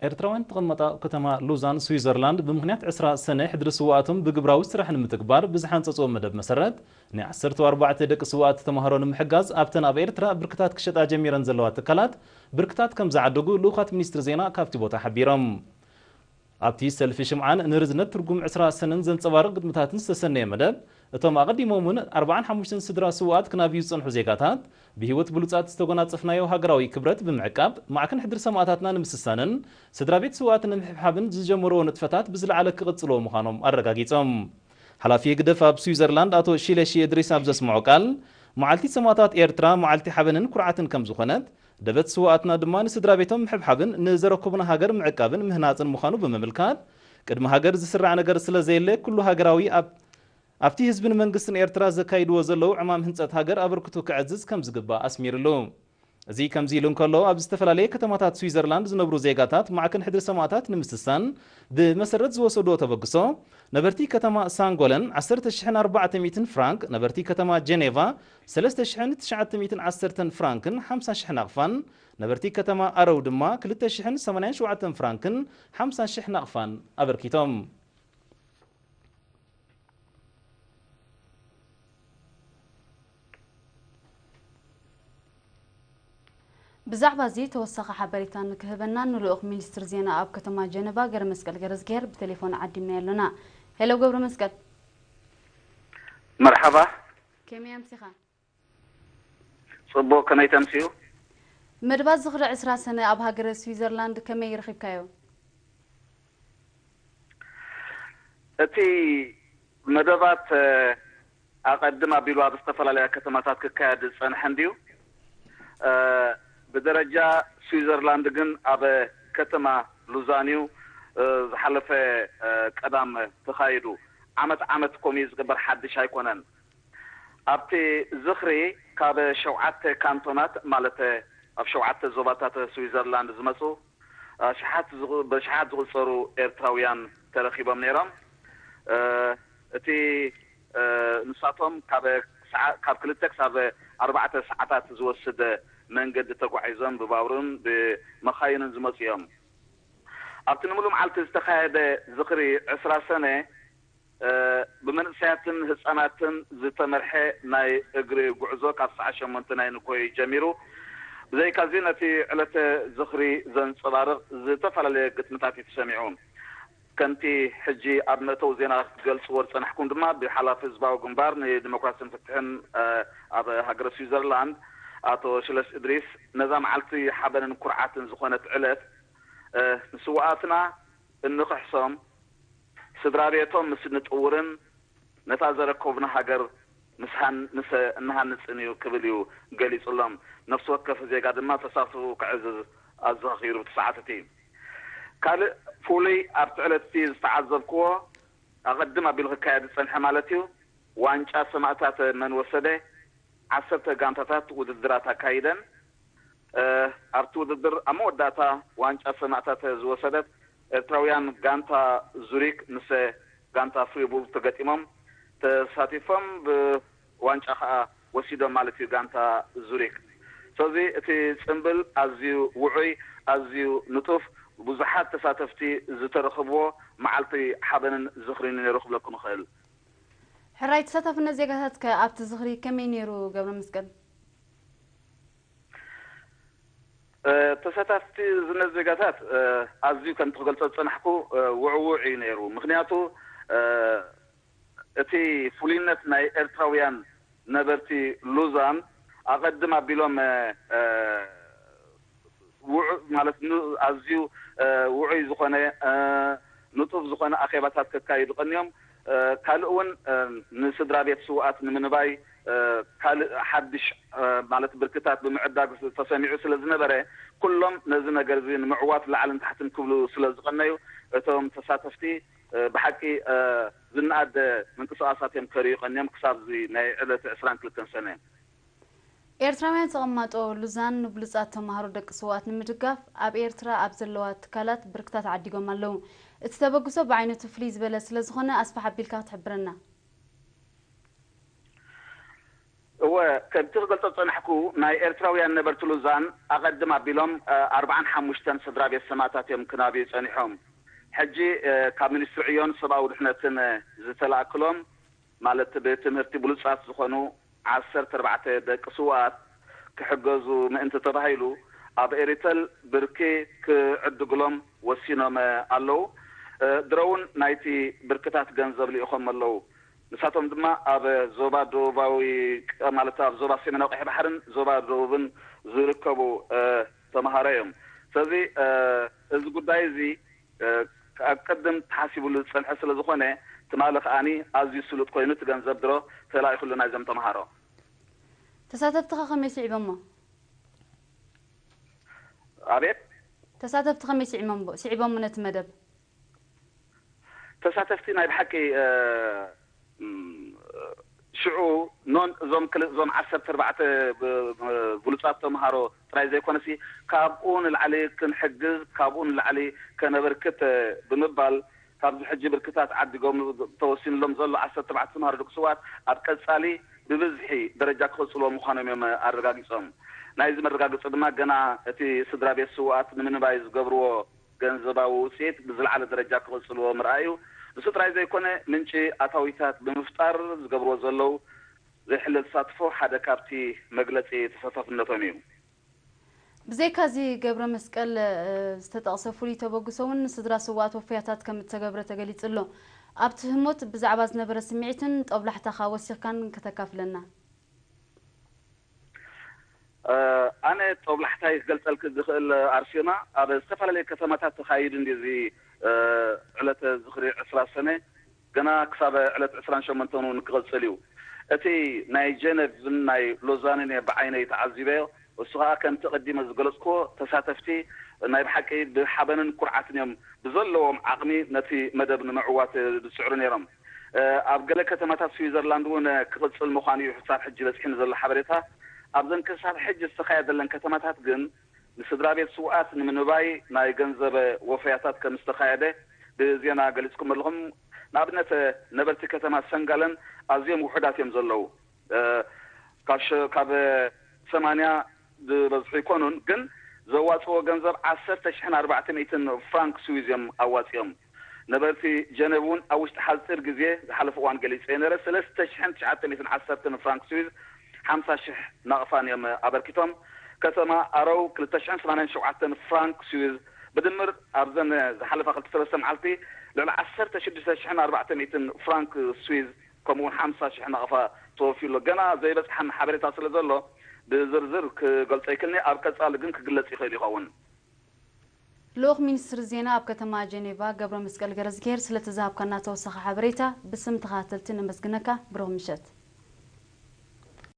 ኤርትራውያን ተቐመጣ ከተማ ሉዛን ስዊዘርላንድ ብምኽንያት ዕስራ ሰነ ሕድሪ ስውኣቶም ብግብራዊ ስራሕ ንምትግባር ብዝሓንጸጽዎ መደብ መሰረት፣ ናይ ዓሰርተ ኣርባዕተ ደቂ ስውኣት ተማሃሮ ንምሕጋዝ ኣብተን ኣብ ኤርትራ ብርክታት ክሸጣ ጀሚረን ዘለዋ ትካላት ብርክታት ከም ዝዓደጉ ልኡኻት ሚኒስትሪ ዜና ካብቲ ቦታ ሓቢሮም። ኣብቲ ሰልፊ ሽምዓን ንርዝነት ትርጉም ዕስራ ሰነን ዘንጸባርቕ ግጥምታትን ዝተሰነየ መደብ፣ እቶም ኣቐዲሞም እውን ኣርባዓን ሓሙሽተን ስድራ ስውኣት ክናብዩ ዝጸንሑ ዜጋታት፣ ብህይወት ብሉጻት ዝተጎናጸፍናዮ ሃገራዊ ክብረት ብምዕቃብ፣ ማዕከን ሕድሪ ሰማእታትና ንምስሳንን ስድራ ቤት ስውኣት ንምሕብሓብን ዝጀመርዎ ንጥፈታት ብዝለዓለ ክቕጽልዎ ምዃኖም ኣረጋጊጾም። ሓላፊ ህግደፍ ኣብ ስዊዘርላንድ ኣቶ ሺለሺ እድሪስ ኣብ ዘስምዖ ቃል፣ መዓልቲ ሰማእታት ኤርትራ መዓልቲ ሓበንን ኩርዓትን ከም ዝኾነት፣ ደበት ስውኣትና ድማ ንስድራ ቤቶም ምሕብሓብን ንዘረከቡና ሃገር ምዕቃብን ምህናጽን ምዃኑ ብምምልካት፣ ቅድሚ ሃገር ዝስራዕ ነገር ስለ ዘየለ ኩሉ ሃገራዊ ኣብ ኣብቲ ህዝብን መንግስትን ኤርትራ ዘካይድዎ ዘለዉ ዕማም ህንጸት ሃገር ኣበርክቶ ከዕዝዝ ከም ዝግባእ ኣስሚርሉ። እዚ ከምዚ ኢሉ እንከሎ፣ ኣብ ዝተፈላለየ ከተማታት ስዊዘርላንድ ዝነብሩ ዜጋታት ማዕከን ሕድሪ ሰማእታት ንምስሳን ብመሰረት ዝወሰድዎ ተበግሶ፣ ነበርቲ ከተማ ሳንጎለን ዓሰርተ ሽሕን ኣርባዕተ ሚእትን ፍራንክ፣ ነበርቲ ከተማ ጀኔቫ ሰለስተ ሽሕን ትሽዓተ ሚእትን ዓሰርተን ፍራንክን ሓምሳ ሽሕ ናቕፋን፣ ነበርቲ ከተማ ኣረው ድማ ክልተ ሽሕን ሰማንያን ሸውዓተን ፍራንክን ሓምሳ ሽሕ ናቕፋን ኣበርኪቶም። ብዛዕባ እዚ ተወሳኺ ሓበሬታ ንክህበና ንልኡኽ ሚኒስትር ዜና ኣብ ከተማ ጀነቫ ገብረመስቀል ገረዝግሄር ብቴሌፎን ዓዲምናዮ ኣሎና። ሄሎ ገብረመስቀል። መርሓባ። ከመይ ኣምሲኻ? ጽቡቕ፣ ከመይ ተምስዩ? መደባት ዝኽሪ ዕስራ ሰነ ኣብ ሃገረ ስዊዘርላንድ ከመይ ረኺብካዮ? እቲ መደባት፣ እ፣ ኣቐድም ኣቢሉ ኣብ ዝተፈላለያ ከተማታት ክካየድ ዝጸንሐ እንድዩ። እ፣ ብደረጃ ስዊዘርላንድ ግን ኣብ ከተማ ሉዛን እዩ፣ እ፣ ዝሓለፈ፣ እ፣ ቀዳም ተኻይዱ። ዓመት ዓመት ከምኡ እዩ ዝግበር፣ ሓድሽ ኣይኮነን። ኣብቲ ዝኽሪ ካብ ሸውዓተ ካንቶናት፣ ማለት ኣብ ሸውዓተ ዞባታት ስዊዘርላንድ ዝመጹ ኣሽሓት ዝቑ-፣ በሽሓት ዝቑጸሩ ኤርትራውያን ተረኺቦም ነይሮም። እ፣ እቲ፣ እ፣ ንሳቶም ካብ ሰዓ-፣ ካብ ክልተ ክሳብ ኣርባዕተ ሰዓታት ዝወስድ መንገዲ ተጓዒዞም ብባቡርን ብመኻይንን ዝመጹ እዮም። ኣብቲ ንምሉእ መዓልቲ ዝተኻየደ ዝኽሪ ዕስራ ሰነ፣ እ፣ ብመንእሰያትን ህጻናትን ዝተመርሐ ናይ እግሪ ጉዕዞ ካብ ሰዓት ሸሞንተ ናይ ንግሆ እዩ ጀሚሩ። ብዘይካዚ ነቲ ዕለተ ዝኽሪ ዘንጸባርቕ ዝተፈላለየ ግጥምታት እዩ ተሰሚዑ። ከምቲ ሕጂ ኣብ መእተዊ ዜና ክትገልጽዎ ዝጸናሕኩም ድማ ብሓላፊ ህዝባዊ ግንባር ንዲሞክራስን ፍትሕን፣ እ፣ ኣብ ሃገረ ስዊዘርላንድ ኣቶ ሽለስ እድሪስ ነዛ መዓልቲ ሓበንን ኩርዓትን ዝኾነት ዕለት፣ እ፣ ንስውኣትና እንኽሕሶም፣ ስድራ ቤቶም ምስ እንጥውርን ነታ ዘረከቡና ሃገር ምስ ሃን-፣ ምስ እንሃንጽን እዩ ክብል እዩ ገሊጹሎም። ነፍሲ ወከፍ ዜጋ ድማ ተሳትፎኡ ከዕዝዝ ኣዘኻኺሩ ብቲ ሰዓት እቲ። ካልእ ፍሉይ ኣብቲ ዕለት እቲ ዝተዓዘብክዎ፣ ኣቐድም ኣቢሉ ክካየድ ዝጸንሐ ማለት እዩ፣ ዋንጫ ሰማእታት መን ወሰደ፣ ዓሰርተ ጋንታታት ውድድራት ኣካይደን። እ፣ ኣብቲ ውድድር ኣብ መወዳእታ ዋንጫ ሰማእታት ዝወሰደት ኤርትራውያን ጋንታ ዙሪክ ምስ ጋንታ ፍሪቡርግ ተገጢሞም ተሳቲፎም፣ ብዋንጫ ኸኣ ወሲዶም ማለት እዩ ጋንታ ዙሪክ። ስለዚ እቲ ጽምብል ኣዝዩ ውዑይ፣ ኣዝዩ ንጡፍ፣ ብዙሓት ተሳተፍቲ ዝተረኸብዎ መዓልቲ ሓበንን ዝኽርን እዩ ነይሩ ክብለኩም እኽእል። ሕራይ ተሳታፍነት ዜጋታት ከ ኣብቲ ዝኽሪ ከመይ ነይሩ ገብረ መስቀል? እ፣ ተሳታፍቲ ዝነት ዜጋታት፣ እ፣ ኣዝዩ ከምቲ ክገልጾ ዝጸናሕኩ፣ እ፣ ውዕውዕ እዩ ነይሩ። ምኽንያቱ፣ እ፣ እቲ ፍሉይነት ናይ ኤርትራውያን ነበርቲ ሉዛን ኣቐድም ኣቢሎም፣ እ፣ እ፣ ውዑ-፣ ማለት ን-፣ ኣዝዩ፣ እ፣ ውዑይ ዝኾነ፣ እ፣ ንጡፍ ዝኾነ ኣኼባታት ከካይዱ ቀንዮም። እ፣ ካልእ እውን፣ እ፣ ንስድራ ቤት ስውኣት ንምንባይ፣ እ፣ ካልእ ሓድሽ፣ እ፣ ማለት ብርክታት ብምዕዳግ ተሰሚዑ ስለ ዝነበረ፣ ኩሎም ነዚ ነገር እዚ ንምዕዋት ላዕልን ታሕትን ክብሉ ስለ ዝቐነዩ፣ እቶም ተሳተፍቲ፣ እ፣ ብሓቂ፣ እ፣ ዝነኣድ ምንቅስቓሳት እዮም ከርእዩ ቀንዮም ክሳብ እዚ ናይ ዕለት ዕስራን ክልተን ሰነ። ኤርትራውያን ተቐማጦ ሉዛን ንብሉጻት ተማሃሮ ደቂ ስውኣት ንምድጋፍ ኣብ ኤርትራ ኣብ ዘለዋ ትካላት ብርክታት ዓዲጎም ኣለዉ። እቲ ተበግሶ ብዓይነቱ ፍልይ ዝበለ ስለ ዝኾነ ኣስፍሕ ኣቢልካ ክትሕብረና። እወ፣ ከምቲ ክገልጾ ዝጸናሕኩ፣ ናይ ኤርትራውያን ነበርቲ ሉዛን ኣቐድም ኣቢሎም፣ እ፣ ኣርብዓን ሓሙሽተን ስድራ ቤት ሰማእታት እዮም ክናብዩ ጸኒሖም። ሕጂ፣ እ፣ ካብ ሚኒስትሪ ዕዮን ሰብኣዊ ድሕነትን፣ እ፣ ዝተላእክሎም፣ ማለት ብትምህርቲ ብሉጻት ዝኾኑ ዓሰርተ ኣርባዕተ ደቂ ስውኣት ክሕገዙ ምእንቲ ተባሂሉ፣ ኣብ ኤሪተል ብርኪ ክዕድግሎም ወሲኖም፣ እ፣ ኣለዉ። እ፣ ድሮ እውን ናይቲ ብርክታት ገንዘብ ልኢኾም ኣለዉ። ንሳቶም ድማ ኣብ ዞባ ደቡባዊ፣ ማለት ኣብ ዞባ ሰሜናዊ ቀይሕ ባሕርን ዞባ ደቡብን ዝርከቡ፣ እ፣ ተምሃሮ እዮም። ስለዚ፣ እ፣ እዚ ጉዳይ እዚ፣ እ፣ ካብ ቅድም ተሓሲቡሉ ዝጸንሐ ስለ ዝኾነ፣ ትማሊ ከኣኒ ኣዝዩ ስሉጥ ኮይኑ እቲ ገንዘብ ድሮ ተላኢኹሉ ናይዞም ተምሃሮ። ተሳተፍትኻ ከመይ ስዒቦሞ? ኣቤት? ተሳተፍቲ ከመይ ስዒሞም-፣ ስዒቦሞ ነቲ መደብ? ተሳተፍቲ ናይ ብሓቂ፣ እ፣ ም፣ ሽዑ ኖን እዞም ክል-፣ እዞም ዓሰርተ ኣርባዕተ ብ-፣ ብ-፣ ብሉጻት ተምሃሮ ጥራይ ዘይኮነሲ፣ ካብኡ ንላዕሊ ክንሕግዝ፣ ካብኡ ንላዕሊ ከነበርክት፣ እ፣ ብምባል፣ ካብዚ ሕጂ ብርክታት ዓዲጎም ተወሲንሎም ዘሎ ዓሰርተ ኣርባዕተ ተምሃሮ ደቂ ስውኣት ኣብ ቀጻሊ ብብዝሒ ደረጃ ክቕጽልዎ ምዃኖም እዮም ኣረጋጊጾም። ናይዚ መረጋገጺ ድማ ገና እቲ ስድራ ቤት ስውኣት ንምንባይ ዝገብርዎ ገንዘባዊ ውጽኢት ብዝለዓለ ደረጃ ክቕጽልዎ ምርኣይ እዩ። ንሱ ጥራይ ዘይኮነ፣ ምንጪ ኣታዊታት ብምፍጣር ዝገብርዎ ዘለዉ ዘይሕለል ተሳትፎ ሓደ ካብቲ መግለጺ ተሳታፍነቶም እዩ። ብዘይካዚ ገብረ መስቀል፣ እ፣ ዝተጠቕሰ ፍሉይ ተበግሶ እውን ንስድራ ስውኣት ወፈያታት ከም እተገብረ ተገሊጹ ኣሎ። ኣብቲ ህሞት ብዛዕባ ዝነበረ ስምዒትን ጦብላሕታኻ ወሲኽካን ከተካፍለና። እ፣ ኣነ ጦብላሕታይ ክገልጸልኪ ዝኽእል ኣርሴማ፣ ኣብ ዝተፈላለየ ከተማታት ተኻይዱ እንዲ እዚ፣ እ፣ ዕለተ ዝኽሪ ዕስራ ሰነ፣ ገና ክሳብ ዕለት ዕስራን ሸሞንተን እውን ክቕጽል እዩ። እቲ ናይ ጀነቭን ናይ ሎዛንን እየ ብዓይነይ ተዓዚበዮ። እሱ ኸኣ ከምቲ ቀዲመ ዝገለጽክዎ፣ ተሳተፍቲ ናይ ብሓቂ ብሓበንን ኩርዓትን እዮም ብዘለዎም ዓቕሚ ነቲ መደብ ንምዕዋት ዝጽዕሩ ነይሮም። እ፣ ኣብ ገለ ከተማታት ስዊዘርላንድ እውን ክቕጽል ምዃኑ እዩ ክሳብ ሕጂ በጺሑኒ ዘሎ ሓበሬታ። ኣብዘን ክሳብ ሕጂ ዝተኻየደለን ከተማታት ግን ንስድራ ቤት ስውኣት ንምንባይ ናይ ገንዘብ ወፈያታት ከም ዝተኻየደ ብዜና ገሊጽኩም ኣለኹም። ንኣብነት፣ ነበርቲ ከተማ ሰንጋለን ኣዝዮም ውሑዳት እዮም ዘለዉ። እ፣ ካብ ሸ-፣ ካብ ሰማንያ ዝበዝሑ ኣይኮኑን፣ ግን ዘዋጽእዎ ገንዘብ ዓሰርተ ሽሕን ኣርባዕተ ሚእትን ፍራንክ ስዊዝ እዮም ኣዋጺኦም። ነበርቲ ጀነቭ እውን ኣብ ውሽጢ ሓጺር ግዜ፣ ዝሓለፈ እዋን ገሊጸ ነይረ፣ ሰለስተ ሽሕን ትሽዓተ ሚእትን ዓሰርተን ፍራንክ ስዊዝ፣ ሓምሳ ሽሕ ናቕፋን እዮም ኣበርኪቶም። ከተማ ኣረው ክልተ ሽሕን ሰማንያን ሸውዓተን ፍራንክ ስዊዝ፣ ብድምር ኣብዘን ዝሓለፋ ክልተ ሰለስተ መዓልቲ ልዕሊ ዓሰርተ ሽዱሽተ ሽሕን ኣርባዕተ ሚእትን ፍራንክ ስዊዝ፣ ከምኡ እውን ሓምሳ ሽሕ ናቕፋ ተወፊሉ ኣሎ። ገና ዘይበጽሓኒ ሓበሬታ ስለ ዘሎ ብዝርዝር ክገልጾ ይክልኒ፣ ኣብ ቀጻሊ ግን ክግለጽ ይኽእል ይኸውን። ልኡኽ ሚኒስትሪ ዜና ኣብ ከተማ ጀኔቫ ገብረ መስቀል ገረዝግሄር፣ ስለቲ ዝሃብካና ተወሳኺ ሓበሬታ ብስም ተኸታተልቲ ነመስግነካ። ብሩኽ ምሸት።